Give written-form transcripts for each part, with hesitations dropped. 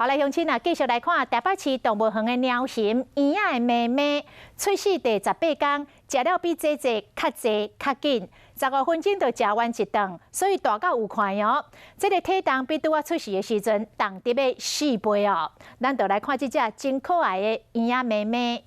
好來，鄉親啊，繼續來看台北市動物園的貓熊圓仔的妹妹，出世第18天，食了比姐姐較濟較緊，15分鐘就食完一頓，所以大甲有看哦。這個體重比拄仔出世的時陣重得欲4倍哦。咱就來看這隻真可愛的圓仔妹妹。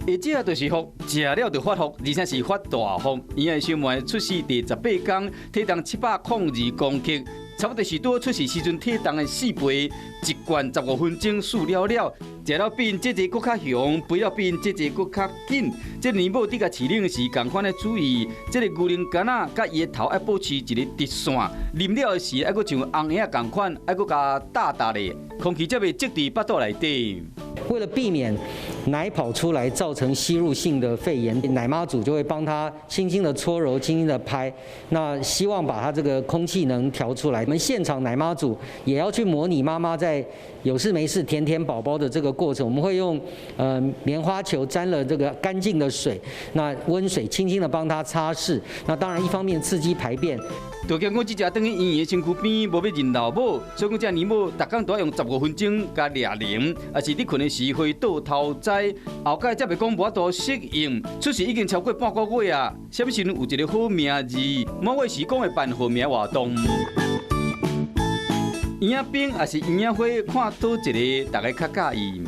下隻就是福，食了就發福，而且是發大福。圓仔小妹出世第18天，體重702公克，差不多是拄出世時陣體重的4倍。一罐15分鐘輸了了，食了比𪜶姐姐閣較雄，肥了比𪜶姐姐閣較緊。這個奶母佇共飼奶時，仝款的注意，這個牛奶管仔佮伊的頭愛保持一個直線。啉了的時，愛閣像紅嬰仔仝款，愛閣共搭搭咧，空氣才袂積佇腹肚內底。為了避免奶跑出來造成吸入性的肺炎，奶媽組就會幫他輕輕的搓揉、輕輕的拍，那希望把他這個空氣能調出來。我們現場奶媽組也要去模擬媽媽在有事沒事舔舔寶寶的這個過程，我們會用棉花球沾了這個乾淨的水，那溫水輕輕的幫他擦拭。那當然一方面刺激排便。就驚講這隻轉去圓的身軀邊，無欲認老母，所以講這奶母逐工都愛用15分鐘共掠奶，抑是佇睏的時揮倒頭栽，後蓋才袂講無法度適應。出世已經超過半個月啊，啥物時陣有一個好名字，滿月時講會辦號名活動。圓仔冰抑是圓仔花，看佗一个，大家較佮意。